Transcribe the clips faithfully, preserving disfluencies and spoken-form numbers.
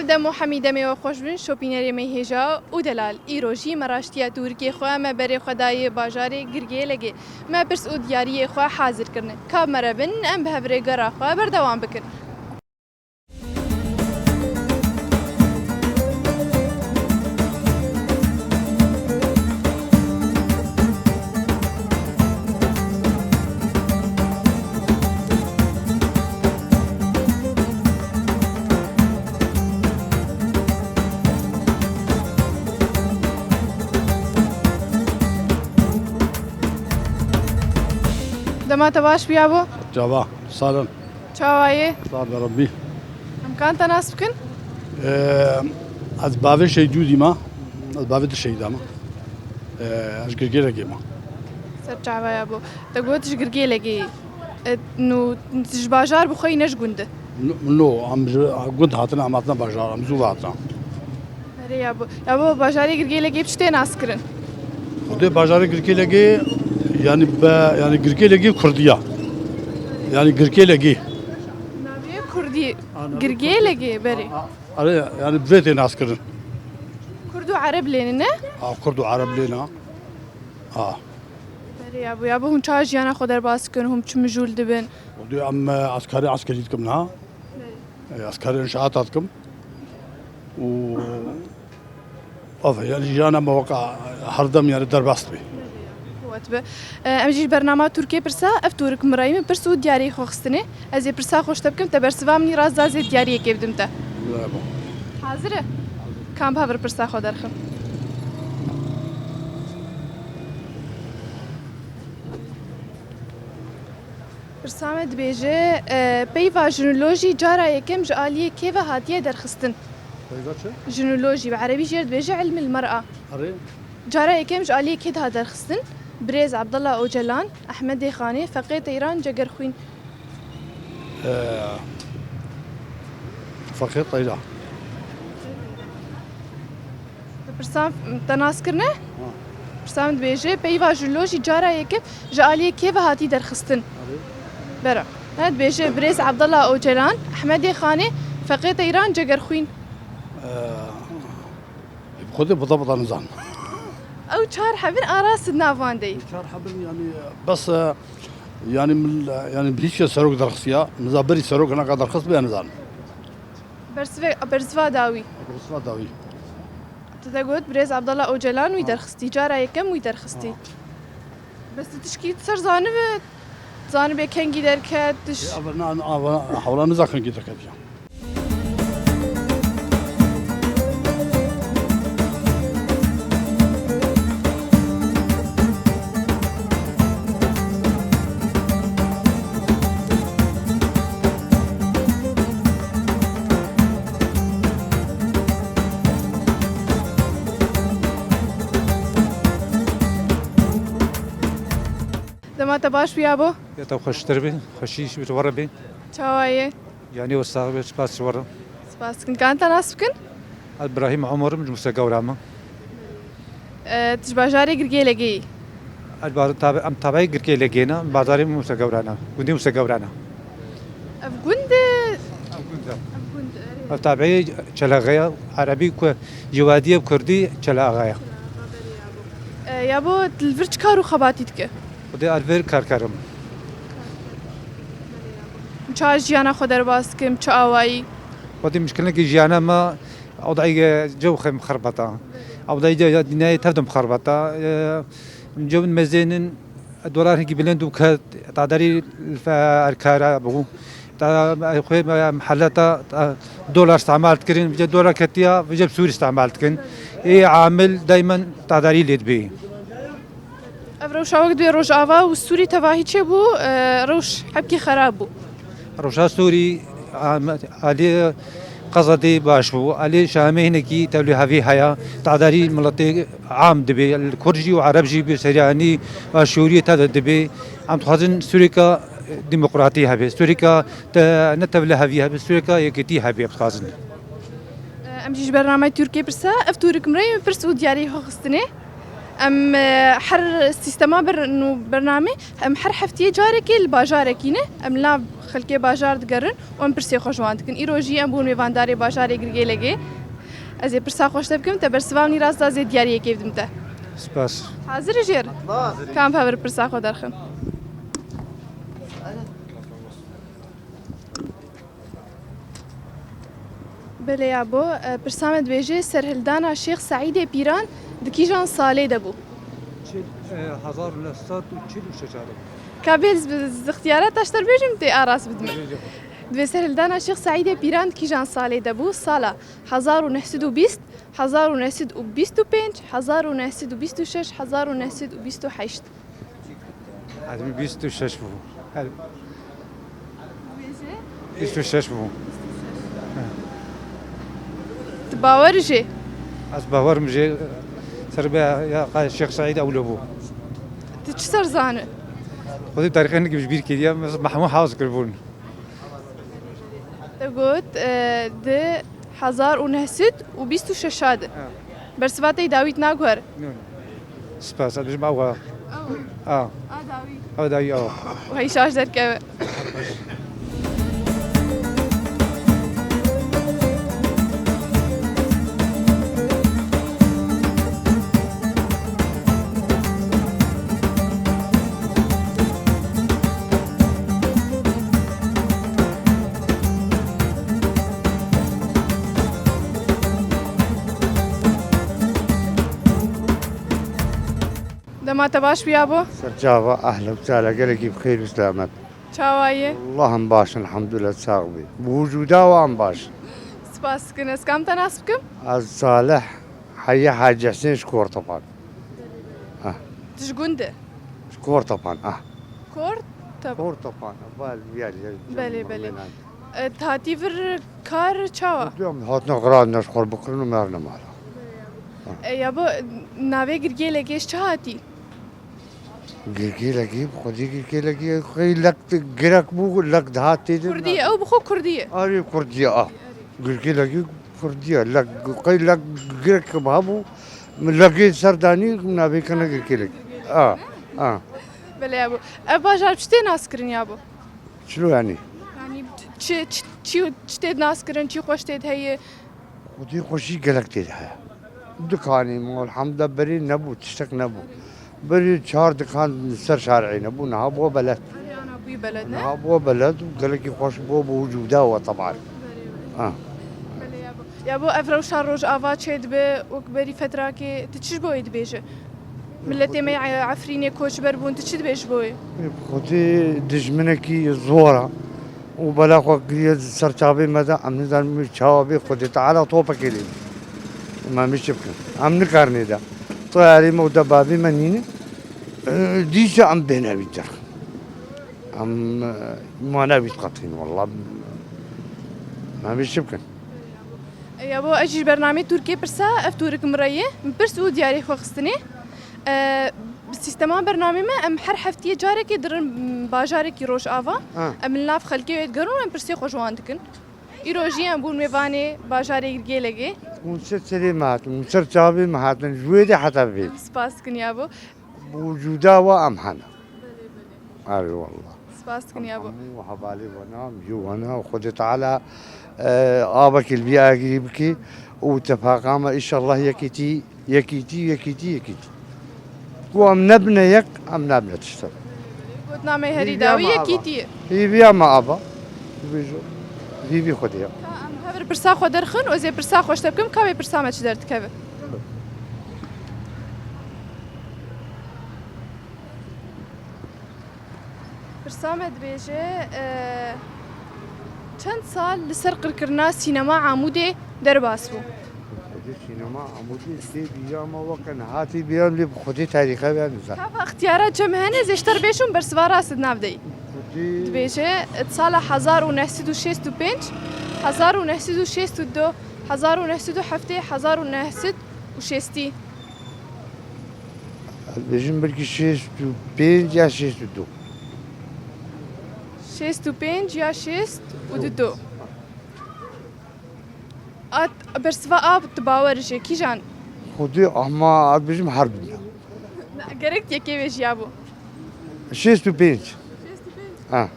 Dem û hemî demê we xweş bin, şopînerê me hêja û delal. Îro jî me raştiya tûrikê xwe me berê xwe dayê bajarê Girgêlegê. Me pirs û diyariyê xwe hazir kirine. Ka bi me re bin, em bi hev rê gera xwe berdewam bikin. Dema te baş bûya bo? Çava, salon. Çawa yê? Sağ ol, Rabbi. Em kan te nas bikin? Ee, ez bavê Şeydû dîma. Ez bavê di Şeyda ma. Ee, ez Girgêlegê ma. Ser çavaya bo. Te got ji Girgêlegê. E, nu, ji bajar bi xwe yî, ne ji gund e? No, no, em ji gund hatine, em hatine bajar, em zû hatine. Erê yabo. Yabo, bajarê Girgêlegê bi çi tê nas kirin? Xwedê bajarê Girgêlegê, yani be, yani Girgêlegê Kurdiya. Yani Girgêlegê. Navê Kurdî. Ha, navê Girgêlegê, Kurdî. Berê. Ha, ha, erê, yani bi vê tê nas kirin. Kurd û Ereb lêne, ne? Ha, Kurd û Ereb lêne. Ha. Berê yabo, yabo hûn çawa jiyana xwe derbas dikin, hûn çi mijûl dibin? Xwedê em, e, askarê, askerî dikim niha. E, askarê inşaata dikim. Û ev e, yani jiyana me weka her dem yani derbas dibe. Qewet be. E, em jî ji bernama Tirkiyê pirsa, ev tûrik mirayî min pirs û diyariyê xwe xistine. Ez ê pirsa xwe ji te bikim, te bersiva min î rast da, ez ê diyariyekê bidim te. Bravo. Hazir e? Kam bi hev re pirsa xwe derxim. Pirsa me dibêje, e, peyva jin û lojî cara yekem ji aliyê kê ve hatiye derxistin? Peyva çi? Jin û lojî, bi erebî jê re dibêje ilmil mer'a. Erê. Cara yekem ji aliyê kê dihat derxistin? Birêz Abdullah Ocalan, Ehmedê Xanê, Feqê Teyran, Cegerxwîn. Ee, Feqê Teyran. Tu pirsan te nas kirine? Ha. Pirsan dibêje, peyva jin û lojî cara yekem ji aliyê kê ve hatî derxistin? Erê. Bera. Ne dibêje, Birêz Abdullah Ocalan, Ehmedê Xanê, Feqê Teyran, Cegerxwîn. Ee, Xwedê bida bida nizan. Ew çar hebin arastin navan dey. Çar hebin yani bes, e, yani mil-, yani hiç serok derxistiya, niza berî serok naka derxist be nizan. Bersive-, bersiva dawî. Bersiva dawî. Tu de got, Birêz Abdullah Ocalan wî derxistî, cara yekem wî derxistî. Ha. Bes tu tişkî ser zanibe, zanibe kengî derket, tiş- Ya, na, na, na, hewla niza kengî derket ya. Dema te baş bûya bo? Ya te xweştir bî, xweşî ji we re bî. Çawa yê? Yanî we sax be, spas ji we re. Spas dikim. Kan te nas bikin? Ez Birahîm Omer im, ji Musegewra me. E, tu ji bajarê Girgêlegê yî? Ez bar-, tabe-, em tabeî Girgêlegê ne, bazarê Musegewra ne, gundê Musegewra ne. Ev gund e? Ev gund e. Ev gund e, erê. Ev tabeî Çelaxê ye, erebî ku ji wadiyê bi kurdî Çelaxa ye. E, yabo, tu li vir çi kar û xebatî dike? Xwedê ez li vir karker im. Çawa jiyana xwe derbas dikim, çi awayî? Xwedê mişkilekî jiyana me, ewdayî cew xwe mixerbeta. Ewdayî de, ya dînayê tev de mixerbeta. E, cew mezênin, dolar hinkî bilind û ket, tadarî li fe-, erkara bû. Ta, xwe me-, mehelleta, ta, dolar îstemal dikirin, vêce dolar ketiya, vêce bi Sûrî îstemal dikin. Ê amil daymen tadarî lê dibê. Ev rewşa wek dibê Rojava û Sûrî tevahî çêbû, e, rewş hebkî xerab bû. Rewşa Sûrî, a, aliyê qezedê baş bû. Aliyê Şamê hinekî tevlî hevî heye. Tadarî miletê am dibê. Li Kurd jî û Ereb jî bi seryanî ve şûriyê tede dibê. Em dixwazin Sûrîka demokratî hebe. Sûrîka te-, ne tevlî hevî hebe. Sûrîka yekîtî hebe em dixwazin. Em jî ji bernameyê Tirkiyê pirsa, ev tûrik mireyê min pirs û diyarî xwe xistine. Em, e, her sîstema ber-, nû bername, em her heftiyê carekê li bajarekî ne, em li nav Xelkê bajar digerin û em pirsê xwe ji wan dikin. Îro jî em bûn mêvandarê bajarê Girgêlegê. Ez ê pirsa xwe ji te bikim, te bersiva min î rast da, zê diyariyekê bidim te. Spas. Hazir î jêr? Kam hevir pirsa xwe derxin. Belê ya bo, e, pirsa me dibêje, serhildana Şêx Seîdê Pîran di kîjan salê de bû? Çil, e, hezar û neh sed û çil û şeş de bû. Ka bê ez bi, ez ixtiyara te ji te bêjim, tê a rast bidim. Bêje. Dibê serhildana Şêx Seîdê Pîran di kîjan salê de bû? Sala hezar û neh sed û bîst, hezar û neh sed û bîst û pênc, hezar û neh sed û bîst û şeş, hezar û neh sed û bîst û heşt. Ezmî bîst û şeş bû. Her bîst û şeş bû. Tu bawer jê? Ez bawerim jê ser be ya Şêx Seîd ewle bû. Tu çi ser zani? Xwedî tarîxê nikim ji bîr kiriye, ez Mehmûd Hawz kiribûn. Te got, e, di hezar û neh sed û bîst û şeş de. Ha. Bersiva te yê dawî naguhere. Nû. Spas, ez bijim awa. Awa. A. A dawî. A dawî awa. Wey şaş derkeve. Dema te baş bûya bo? Serçava, ehlen, sala gelekî bi xêr û selamet. Çawa yî? Wallah em baş in, elhamdulillah, sax bî. Bi wicûda we em baş in. Spas dikin. Ez kam te nas bikim? Ez Salih Heyî Hacî Husên ji Kortepan. Ah. Tu ji gund î? Ji Kortepan, ah. Kortep- Kortepan, bal, bal, bal. Belê, belê. E, tu hatî vir kar çawa? Em hatin xira neşxor bikirin û me hatin mala. E, ya bo, navê Girgêlekê ji çi hatî? Girgêlekî, xwedî Girgêlekî, xwedî lek girek bû, lek dihat tê de. Kurdî ye, ew bi xwe Kurdî ye. Arê Kurdî ye, a. Girgêlekî Kurdî ye, lek, qey lek girek hebû, min legê ser danî, navê kene Girgêlekî. A, a. Belê ya bo. Ev bajar bi çi tê naskirin ya bo? Çilo yanî? Yanî çi, çi, çi, çi tê naskirin, çi xweş tê heye? Xwedî xweşî gelek tê de heye. Dikanê me, elhamdulillah, berê nebû, tiştek nebû. Berê çar dikan ser şarê nebû, niha bû beled. Erê, ana bûyî beled, ne? Niha bû beled û gelekî xweş bû, bû wicûda we teban. Berê, berê. Ha. Belê ya bo. Ya bo ev rewşa Rojava çêdibe, wek berî fetrakê, tu çi ji bo wê dibêje? Miletê me yê Efrînê koçber bûn, tu çi dibêjî bo wê? Xwedê dijminekî zor e û bela xwe kiriye ser çavê me de, em nizanin çawa bê, Xwedê Teala topekê lê bî. Em ê çi bikin? Em nikarin ê de. Teyarê me û debabê me nînin. E, dîsa em bêne wî derxin. Em, e, mane wî diqetin, wallah. Em ê çi bikin? Ya bo, ez jî ji bernameyê Tûrkê pirsa, ev tûrik min re ye. Min pirs û diyarê xwe xistinê. E, bi sîstema bernamê me, em her heftiyê carekê dirin bajarekî Rojava. Ha. Em li nav xelkê wê digerin û em pirsê xwe ji wan dikin. Îro jî em bûn mêvanê bajarê Girgêlegê. Hûn ser serê me hatin, hûn ser çavê me hatin, ji wê de heta vê. Spas dikin ya bo. Bi wicûda we em hene. Erê wallah. Spas dikin ya bo. Hemû hevalê we ne, em jî we ne. Xwedê Teala, e, avekî li vî agirî bike û tefaqa me, înşallah, yekîtî, yekîtî, yekîtî, yekîtî. Ku em nebine yek, em nabine tiştek. Gotina me herî dawî yekîtî ye. Hêviya me ava. Dibêjim, hêvî Xwedê ye. Ka em hev ir pirsa xwe derxin û ez ê pirsa xwe ji te bikim, ka wê pirsa me çi derdikeve? Pirsa me dibêje, e, çend sal li ser qirkirina sînema Amûdê derbas bû? Xwedê sînema Amûdê tê bîra me weke niha tê bîra lê bi Xwedê tarîxe ve nizam. Ka va ixtiyara çem hene, ez ê ji te re bêjim, bersiva rast di nav de yî. Xwedê. Dibêje, di sala hezar û neh sed û şêst û pênc, hezar û neh sed û şêst û du, hezar û neh sed û heftê, hezar û neh sed û şêstî. Ez bêjim belkî şêst û pênc ya şêst û du. Şêst û pênc ya şêst û du. At, bersiva a tu bawer ji kîjan? Xwedê ama ez bêjim her du ne. Na, gerek yekê wê jî ya bo. Şêst û pênc. Şêst û pênc? Ha.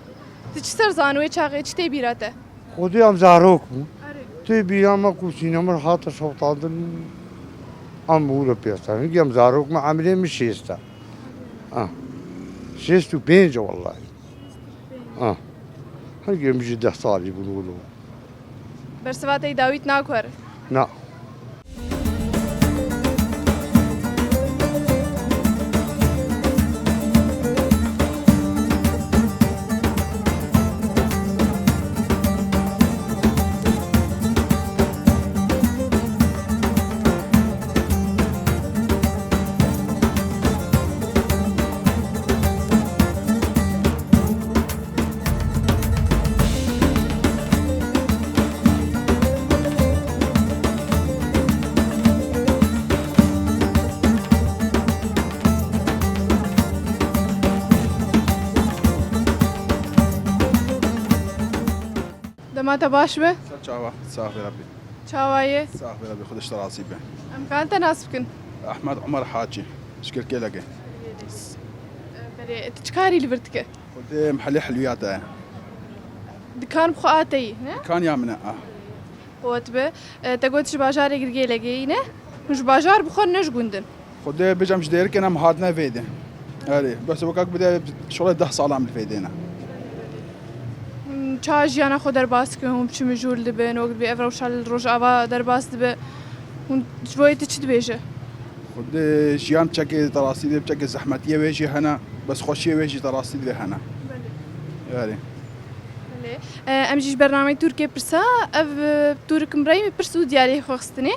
Tu çi ser zanî wê çaxê, çi tê bîra te? Xwedê em zarok bûn. Erê. Tê bîra me ku sîne min hate şewitandin, em wilo pêxtan. Hingî em zarok me, emrê min şêst e. Ah. Şêst û pênc e wellahî. Ah. Hingî em jî deh salî bûn wilo. Bersiva te yî dawît nakuer. Na. Dema te baş be. Ser çava, sax be Rabbî. Çawa ye? Sax be Rabbî, Xwedê ji te razî be. Em kan te nas bikin? Ehmed Umer Hacî, ji Girgêlekê. Belê, tu çi karî li vir dike? Xwedê mehellê Hilwiyata ye. Dikan bi xwe a te yî, ne? Dikan ya min e, ah. Qewet be. E, te got ji bajarê Girgêlekê yî, ne? Hûn ji bajar bi xwe ne ji gund in? Xwedê bêjim ji Dêrikê ne, em hatine vêdê. Erê, bes wekak bide şolê deh salan li vêdê ne. Hûn çawa jiyana xwe derbas dikin? Hûn bi çi mijûl dibin? Wek dibê ev rewşa li Rojava derbas dibe. Hûn ji bo yê tu çi dibêje? Xwedê jiyan çekê te rastî dibê, çekê zehmetiyê wê jî hene, bes xweşiyê wê jî te rastî dibê hene. Belê. Erê. Belê. E, em jî ji bernameyê Tûrkê pirsa, ev, e, Tûrik Imreyî pirs û diyariyê xwe xistinê.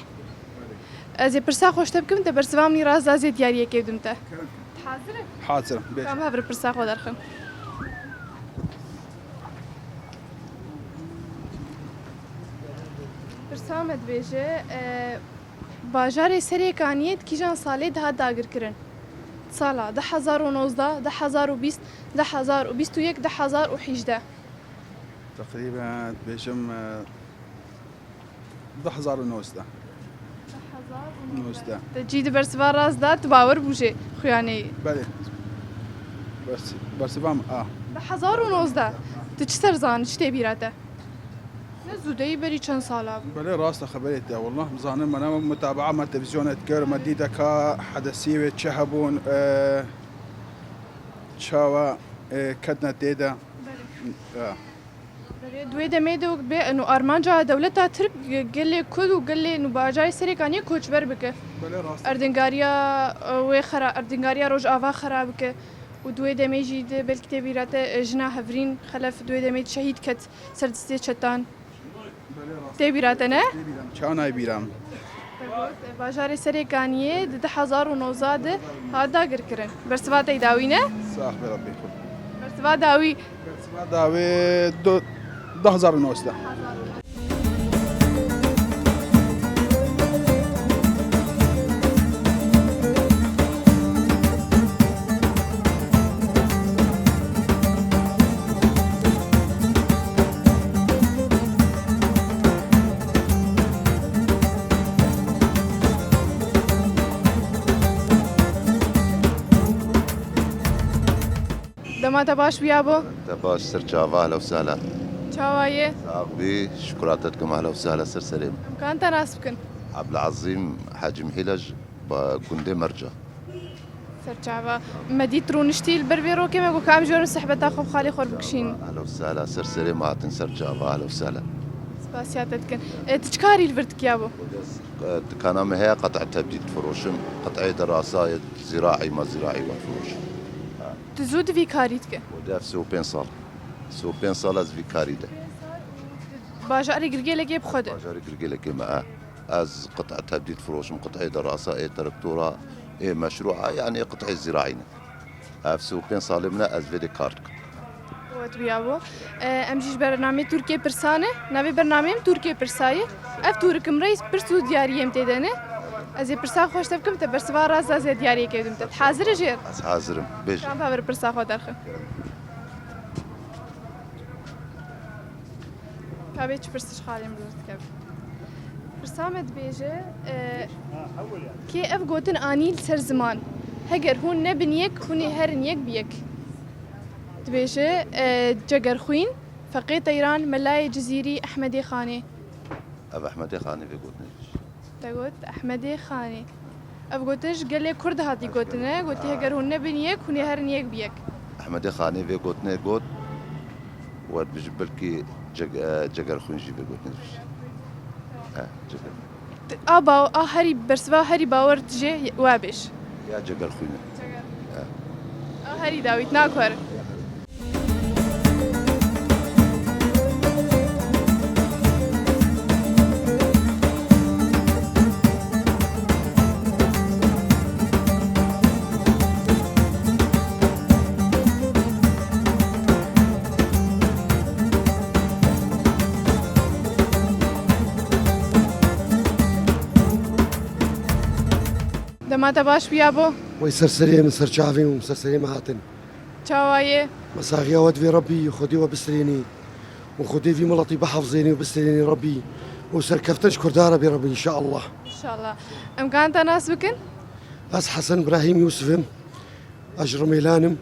Ez ê pirsa xwe ji te bikim, te bersiva min rast da, ez ê diyariyekê bidim te. Kerem. Hazir e? Hazir im, bêje. Ka em hev re pirsa xwe derxin. Pirsa me dibêje, e, bajarê Serêkaniyê di kîjan salê dihat dagirkirin? Sala du hezar û nozdeh, du hezar û bîst, du hezar û bîst û yek, du hezar û hejdeh. Teqrîben dibêjim, e, du hezar û nozdeh. Du hezar û nozdeh. Nozdeh. Te cî di bersiva rast da, tu bawer bû jê xuyanê yî. Belê. Bers-, bersiva min a. Du hezar û nozdeh. Tu çi ser zanî, çi tê bîra te? Ne zû de yî, berî çend sala bû? Belê, rast e, xeberê te. Wallah, zanim, me ne mutabaa me televîzyonê dikir, me dî de ka hedesiyê wê çi hebûn, e, çawa, e, ketine tê de. Belê. Ya. Belê, di wê demê de wek bê, eno armanca dewleta Tirk, gelê Kurd û gelê nû bajarê Serêkaniyê koçber bike. Belê, rast. Erdingariya, e, wê xera-, erdingariya Rojava xera bike. Û di wê demê jî de belkî tê bîra te, e, jina Hevrîn Xelef di wê demê de şehîd ket ser destê çetan. Belê, rast. Tê bîra te ne? Tê bîra min. Çawa nayê bîra min? Te got, e, bajarê Serêkaniyê di du hezar û nozdeh de hat dagirkirin. Bersiva te yî dawî ne? Sax be Rabbî xwe. Bersiva dawî. Bersiva dawî du-, du hezar û nozdeh. Dema te baş bûya bo? Te baş, ser çava, ehla û sehla. Çawa ye? Sax bî, şukura te dikim, ehla û sehla, ser serê min. Em kan te nas bikin? Ebdulezîm Hecî Mihîlej, ba gundê Merca. Ser çava. Me dît rûniştî li ber vê rokê, me got ka em jî werin sehbeta xwe bi xalê xwe re bikişînin. Ehla û sehla, ser serê me hatin, ser çava, ehla û sehla. Spasiya te dikin. E, tu çi karî li vir dikiya bo? E, dikana me heye, qet'a tebdîl difiroşim. Qet'ê derasa ye, zîraî, me zîraî we difiroşim. Ha. Tu zû di vî karî dike? Xwedê ev sê û pênc sal. Sê û pênc sal ez vî karî de. Bajarê Girgêlekê bi xwe de? Bajarê Girgêlekê me, e. Ez qit'e tebdî difiroşim, qit'ê derasa, ê traktora, ê meşrûa, yanî qit'ê zîraî ne. Ev sê û pênc salê min e ez vê de kar dikim. Wet bûya bo. E, em jî ji bernameyê Tûrkê pirsa ne. Navê bernameyê min Tûrkê pirsa ye. Ev Tûrik Imreyî pirs û diyariyê min tê de ne. Ez ê pirsa xwe ji te bikim, te bersiva rast da, ez ê diyariyekê bidim te. Hazir î jêr? Ez hazir im. Bêje. Ka em hev re pirsa xwe derxin. Ka bê çi pirs ji xalê min re dikevin. Pirsa me dibêje, e, kê ev gotin anî li ser ziman? Heger hûn nebin yek, hûn ê herin yek bi yek. Dibêje, e, Cegerxwîn, Feqê Teyran, Melayê Cizîrî, Ehmedê Xanê. Ev Ehmedê Xanê vê gotinê dibêje. Te got Ehmedê Xanê. Ev gotin ji gelê Kurd hatî gotine. Gotî, heger hûn nebin yek, hûn ê herin yek bi yek. Ehmedê Xanê vê gotinê got, we dibêjin belkî Ceg-, e, Cegerxwîn jî vê gotinê dibêje. He, Ceger. A baw-, a herî bersiva herî bawer tijê we bêj. Ya Cegerxwîn e. He. A herî dawît nakuer. Dema te baş bûya bo? Wey ser serê min, ser çavê min, ser serê min hatin. Çawa ye? Me saxiya we divê Rebbî, Xwedê we bistrênî. Û Xwedê vî miletî bihefzênî û bistrênî Rebbî. Û serkeftin ji Kurda re bê Rebbî, înşeallah. Înşeallah. Em kan te nas bikin? Ez Hesen Brahîm Yûsif im. Ez ji Rimêlan im.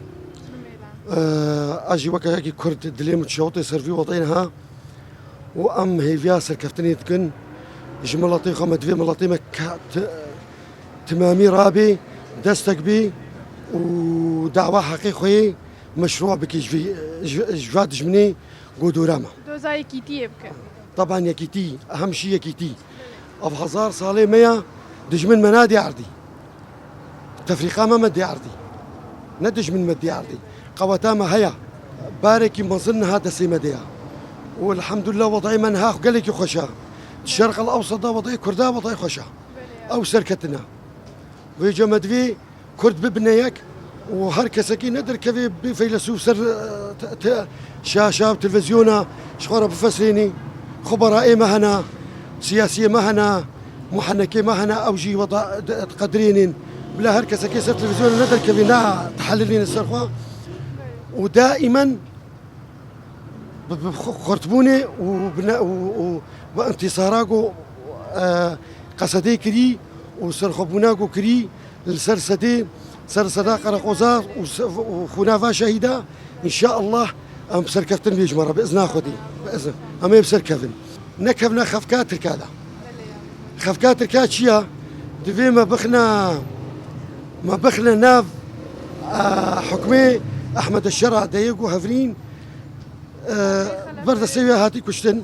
Rimêlan. Ee, ez jî weke yekî Kurd dilê min dişewitê ser vî wedê niha. Û em hêviya serkeftinê dikin. Ji miletê xwe me divê miletê me ke-, ti-, timamî rabê, destek bê û dawa heqê xwe yê meşrû bike ji vê, ji, ji va dijminê ku dora me. Doza yekîtiyê bike. Teban yekîtî, ehem jî yekîtî. Ev hezar salê me ya, dijmin me nadê erdî. Tefrîqa me me dê erdî. Ne dijmin me dê erdî. Qeweta me heye. Barekî mezin niha destê me de ya. Û elhamdulillah wedayê me niha gelekî xweş e. Di Şerq el Ewsed de wedayê Kurda wedayê xweş e. Ew serketin e. Vêca me divê Kurd bibine yek û her kesekî ne derkevê bê feylesûf ser, e, te-, te-, şaşa û televîzyona ji xwe re bifesrênî. Xuberayê me hene, siyasiyê me hene, muhenekê me hene, ew jî weda-, di-, diqedirênîn. Bila her kesekê ser televîzyona ne derkevê, ne dihelilîne ser xwe. Û daîmen bi, bi xu-, xurtbûnê û bi ne-, û, û bi întîsara ku, e, Qesedê kirî û serxwebûna ku kirî li ser sedê, ser seda Qereqoza û se-, û xûna va şehîda, înşeallah em serkeftin bê ji me re, bi izna Xwedê. Bi izin. Em ê bi ser kevin. Nekevne xefka Tirka de. Xefka Tirka çi ya? Divê me bixine, me bixine nav, e, hukmê Ehmed Şera de yê ku hevrîn, e, ber destê wê hatî kuştin.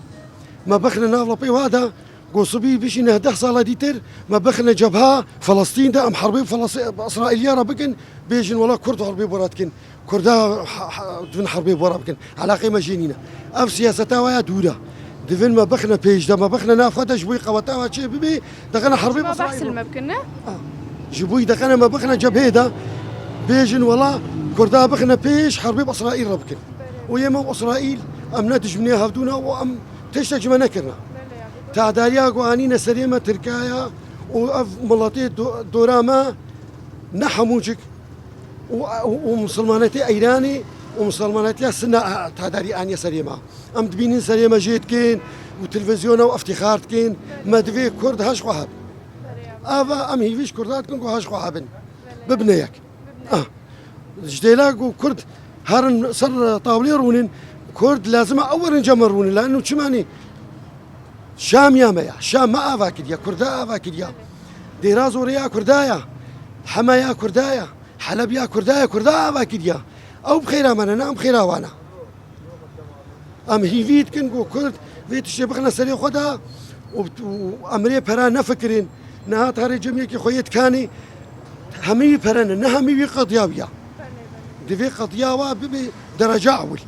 Me bixine nav lapê wa de, ku sibî bijîne deh sala dîtir, me bixine cebha Felestîn de, em herbê Feles-, Îsraîliya re bikin, bêjin wela Kurd herbê bo re dikin. Kurda ha-, ha-, divin herbê bo re bikin. Eleqê me jê nîne. Ev siyaseta we ya dûr e. Divin me bixine pêş de, me bixine nav xwe de ji bo qeweta we çê bibê, dixine herbê Ji bo Îsraîl behsil re. Me bikin, ne? Ah. Ji bo dixine me bixine cebhê de, bêjin wela Kurda bixine pêş, herbê bi Îsraîl re bikin. Û yê me û Îsraîl, em ne dijminê hevdû ne û em tiştek ji me nekirine. Tadariya ku anîne serê me Tirkaya û ev miletê do-, dora me ne hemûcik û, û, û misilmanetê Eyranê û misilmanetiya Sinna, e, tadarî aniye serê me. Em dibînin serê me jê dikin û televîzyona û iftîxar dikin. Me divê Kurd heş xwe hebin. Ava em hîvî ji Kurda dikin ku heş xwe hebin. Bibine yek. Ah. Ji dêla ku Kurd herin ser tawlê rûnin, Kurd lazim e ew werin cem me rûnin. Lanu çimanî Şam ya me ya. Şam me ava kiriye, Kurda ava kiriye. Dêra Zorê ya Kurda ya. Hema ya Kurda ya. Heleb ya Kurda ya, Kurda ava kiriye. Ew bi xêra me ne, ne em xêra wan e. Em hîvî dikin ku Kurd vê tiştê bixine serê xwe de û, û em rê pera nefikirin. Niha tarê cem yekî xwe yê dikanê, hemî wî pere ne, ne hemî wî qediya wî ya. Divê qediya wa bibe dereca ewil.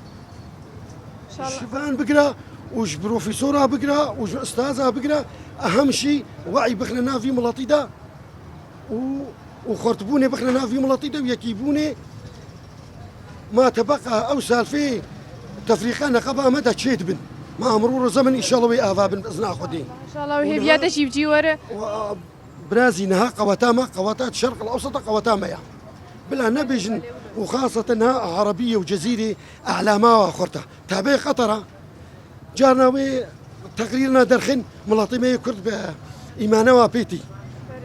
Ji van bigira û ji profesora bigira û ji ustaza bigira, ehem jî we'î bixine nav vî miletî de. û, û xurtbûnê bixine nav vî miletî de û yekîbûnê ma tebeqa ew salfê tefrîqa neqeba me de çê dibin. Ma emrû roza min înşallah wê ava bin bi izna Xwedê. Înşallah wê hêviya te jî bi cî were. Û, a, birazî niha qeweta me, qeweta Şerq el Ewseta qeweta me ya. Bila nebêjin û xaseten niha Erebiyê û Cezîrê e'lama wa xurta. Tabê Qetera. Carna wê teqrîrina derxin, miletê me yê Kurd bi îmane wa pêtî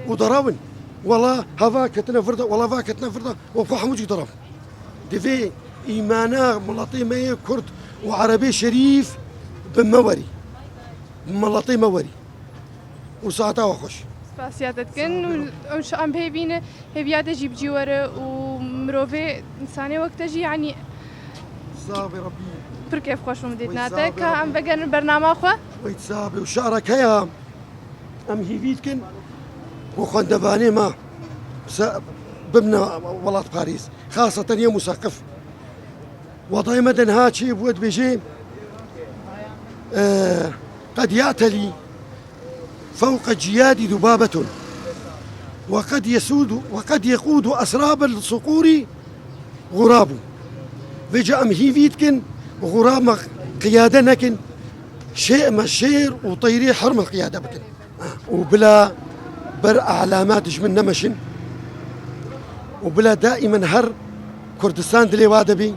û derewin. Wela heva ketine vir de, wela va ketine vir de, û xwe hemû cî derewin. Divê Îmana miletê me yê Kurd û Erebê şerîf bi me werî. Bi miletê me werî. Û saeta we xweş. Spasiya te dikin û em şi-, em pê bîne hêviya te jî bi cî were û mirovê, însanê wek te jî, yanî Sağ be Rabbî. Pir kêfxweş bûm dîtina te. Ka em vegerin bernama xwe. Wey sağ be û şarek heye. Em hîvî dikin ku xwendevanê me se-, bibne welatparêz. Xaseten yê musaqif. Wedayê me de niha çêbû, dibêje, e, قد يعتلي فوق الجياد ذبابة، وقد يسود، وقد يقود أسراب الصقور غراب. Vêca em hîvî dikin, xurab me qiyade nekin, şê-, me şêr û teyrê herr me qiyade bikin. Û bila ber alama dijmin nemeşin. Û bila daîmen her Kurdistan dilê wa de bî.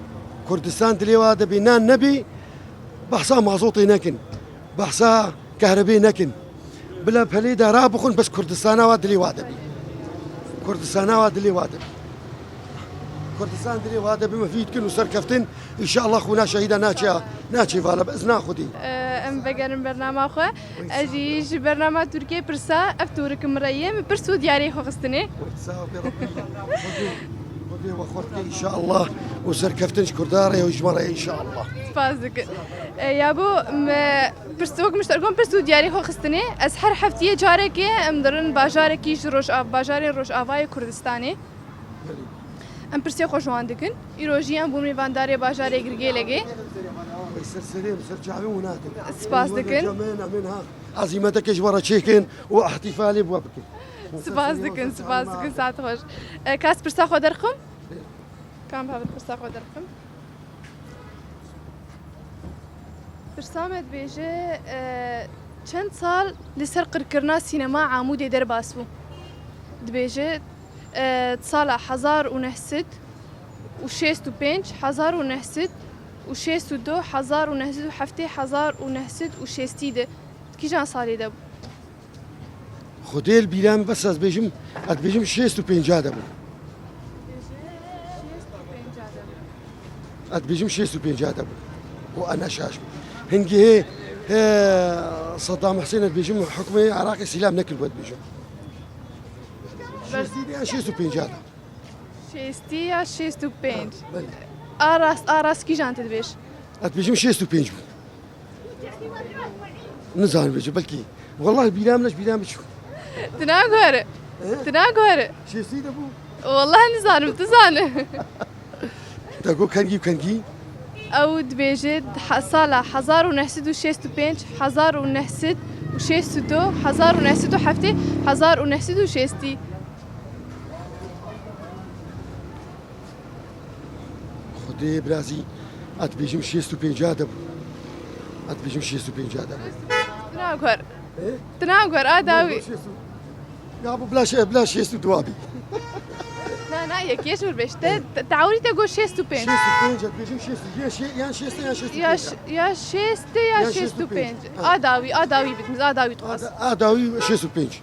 Kurdistan dilê wa de bî. Nan nebî, behsa mazotê nekin. Behsa kahrebê nekin. Bila pelê de rabixin, bes Kurdistana wa dilê wa de bî. Kurdistana wa dilê wa de bî. Kurdistan dilê wa de bî, me vî dikin û serkeftin. Înşallah xwîna şehîda naçe, naçe vala bi izna Xwedê. Em vegerin bernama xwe. Ez jî ji bernama Tirkiyê pirsa, ev tûrik min re ye, min pirs û diyarê xwe xistine. Sağ ol, Rabbi. Xwedê, Xwedê we xurt ke înşallah û serkeftin ji Kurda re û ji me re înşallah. Spas dikim. E, ya bo me pirs, wek min ji te re got, pirs û diyarê xwe xistine. Ez her heftiyê carekê em dirin bajarekî ji Rojav-, bajarên Rojavayê Kurdistanê. Em pirsê xwe ji wan dikin. Îro jî em bûn mêvandarê bajarê Girgêlegê. Wê ser serê min, ser çavê û nadim. Spas dikin. Wê cemên, em ên ha, ezîmeteke ji we re çêkin û îhtîfalê bi we bikin. Spas dikin, spas dikin, saet xweş. E, kas pirsa xwe derxim? Kam bavit pirsa xwe derxim? Pirsa me dibêje, e, çend sal li ser qirkirina sînema Amûdê derbas bû? Dibêje, e, di sala hezar û neh sed û şêst û pênc, hezar û neh sed û şêst û du, hezar û neh sed û heftê, hezar û neh sed û şêstî de. Di kîjan salê de bû? Xwedê li bîra min bes ez bêjim, ez dibêjim şêst û pênca de bû. Ez dibêjim şêst û pênca de bû. Ku ez ne şaş bûm. Hingê hê, hê Saddam Husên ez dibêjim hukmê Iraqê sîlam nekiribû ez dibêjim. Şêstî de yan şêst û pênca de. Şêstî ya şêst û pênc. Belê. A rast, a rast kîjan tu dibêj? Ez dibêjim şêst û pênc bû. Nizanim bêje, belkî. Wallahî bîra min, ji bîra min çû. Tu naguhere. He? Tu naguhere. Şêstî de bû. Wallahî nizanim, tu zane. Te got kengî û kengî? Ew dibêje, ha-, sala hezar û neh sed û şêst û pênc, hezar û neh sed û şêst û du, hezar û neh sed û heftê, hezar û neh sed û şêstî. Xwedê birazî, ez dibêjim şêst û pênca de bû. Ez dibêjim şêst û pênca de bû. Tu naguher. He? Tu naguher, a dawî. Şêst û. Ya bu bila şê-, bila şêst û du bî. Na, na, yekê ji wir bêj. Te, te, te ewrî te got şêst û pênc. Şêst û pênc, ez dibêjim şêst û, ya şê-, yan şêst e, yan şêst û pênc. Ya ş-, ya şêst e, ya şêst û pênc. Ha. A dawî, a dawî bit, a dawî tu xwest. A da-, a dawî şêst û pênc.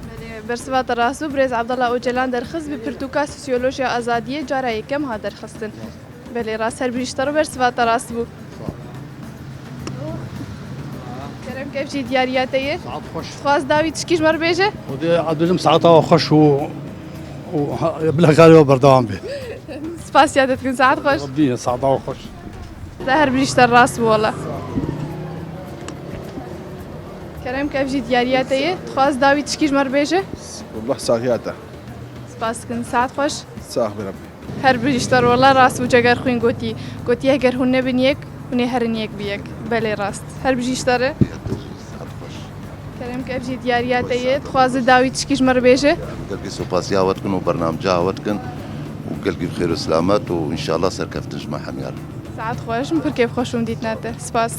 Belê, bersiva te rast bû. Birêz Abdullah Ocalan derxist bi pirtûka Sosyolojiya Azadiyê cara yekem hat derxistin. Belê, rast, her bîr ji te re, bersiva te rast bû. Kerem, kevcî diyariya te ye. Saet xweş. Dixwaz dawî tişkî ji me re bêje? Xwedê ez dibêjim saeta we xweş û, û ha, bila karê we berdewam be. Spasiya te dikin, saet xweş. Rabbî, saeta we xweş. Te her bîr ji te rast bû wela. Kerem, kevcî diyariya te ye. Dixwaz dawî tişkî ji me re bêje? Wallah saxiya te. Spas dikin, saet xweş. Sax bi Rebbî. Her bijî ji te re, wela rast bû, ceger xwîn gotî. Gotî, eger hûn nebin yek, hûn ê herin yek bi yek. Belê rast. Her bijî ji te re. Kerem ke ev jî diyariya te ye. Dixwazi dawî tişkî ji me re bêje. Gelkî sopasiya we dikin û bernamca we dikin û gelkî bi xêr û selamet û înşallah serkeftin ji me hemiyar. Saet xweş, min pir kêf xweş û dîtina te. Spas.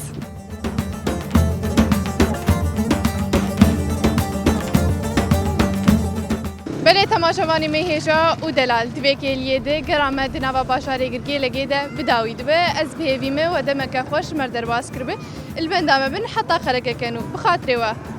Belê temaşevanê me hêja û delal, di vê kêliyê de gera me di nava bajarê Girgêlegê de bi dawî dibe. Ez bi hêvî me we demeke xweş ji me re derbas kiribe. Li benda me bin heta qerekeke nû. Bi xatirê we.